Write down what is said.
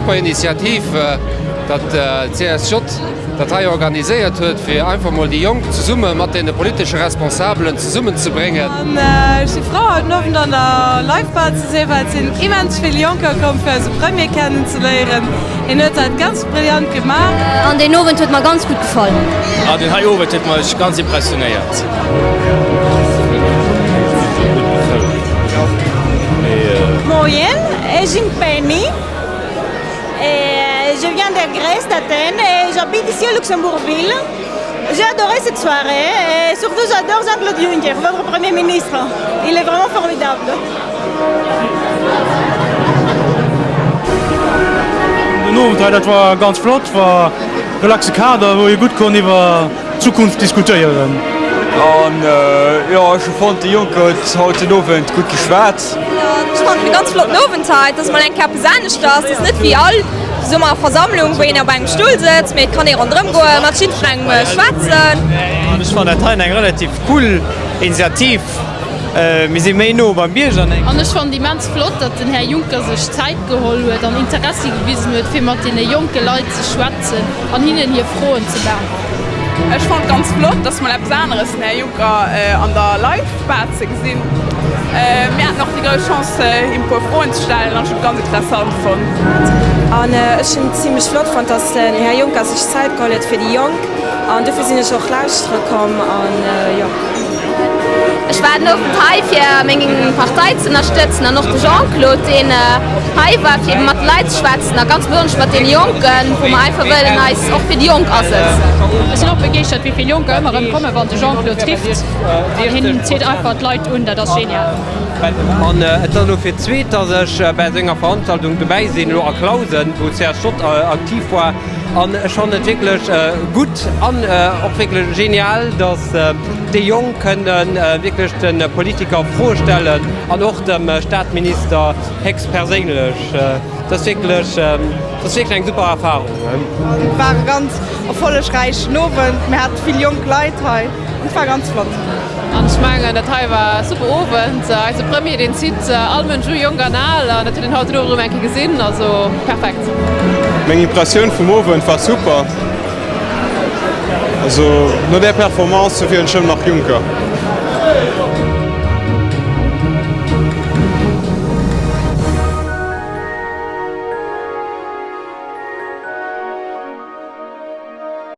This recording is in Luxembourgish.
super Initiativ, datt d'CSJ dat hei organiséiert huet, fir einfach mol déi Jonk zesumme mat deene politesche Responsabelen zesummenzebréngen. An ech si frou haut den Owend an der Live Bar ze sinn, well et sinn immens vill Jonker komm fir eise Premier kennen ze léieren. Hien huet dat ganz brillant gemaach. An deen Owend huet mer ganz gutt gefall. An deen hei Owend huet mech ganz impressionéiert. Moien, ech sinn d'Penny. Je viens de Grèce, d'Athènes, et j'habite ici au Luxembourg-Ville. J'ai adoré cette soirée et surtout j'adore Jean-Claude Juncker, votre Premier ministre. Il est vraiment formidable. Den Owend hei, dat war ganz flott, war relaxe Kader, wou ee gutt konnt iwwer d'Zukunft diskutéieren. An jo, ech hu fonnt, de Juncker huet haut den Owend gutt geschwat. Ech fannen e ganz flotten Owend hei. Et ass mol eng Kéier eppes aneschters. Et ass net wéi all somer Versammlung, wou een op engem Stull sëtzt, mee et kann ee ronderëm goen, mat jiddwerengem schwätzen. An ech fannen dat hei eng relativ cool Initiativ. Mir si méi no beim Bierger. An ech fannen et immens flott, datt den Här Juncker sech Zäit geholl huet an Interessi gewisen huet, fir mat deene jonke Leit ze schwätzen an hinnen hir Froen ze beäntweren. Ech fannen et ganz flott, dass mol eppes aneres den Här Juncker an der Live Bar ze gesinn. Mir haten och déi grouss Chance him e puer Froen ze stellen an ech hunn et ganz interessant fonnt. An ech hunn et zimlech flott fonnt, dass den Här Juncker sech Zäit geholl huet fir déi Jonk an dofir sinn ech och lauschtere komm an jo. Ech war den Owend hei fir meng Partei ze ënnerstëtzen an och de Jean-Claude deen hei war fir mat de Leit ze schwätzen a ganz besonnesch mat deene Jonken, wou mer einfach wëllen eis och fir déi Jonk asëtzen. Ech sinn och begeeschtert wéi vill Jonker ëmmer erëm kommen wann de Jean-Claude trifft an hien zitt einfach d'Leit un, dat ass genial. An et ass elo fir d'zweet, dass ech bäi esou enger Veranstaltung dobäi sinn, elo a Clausen, wou d'CSJ aktiv war. An ech fannen et wierklech gutt an och wierklech genial, dass déi Jonk kënne wierklech de Politiker Froe stellen an och dem Staatsminister héchstperséinlech. Dat ass wierklech, dat ass wierklech eng super Erfarung. Et war e ganz erfollegräichen Owend. Mir hate vill jonk Leit hei an et war ganz flott. An ech mengen, dat hei war e super Owend. Eise Premier, deen zitt all Mënsch u, jonk an al. An dat huet een haut den Owend erëm eng Kéier gesinn. Also perfekt. Meng Impressioun vum Owend war super. Also no där Performance wielen ech ëmmer nach Juncker.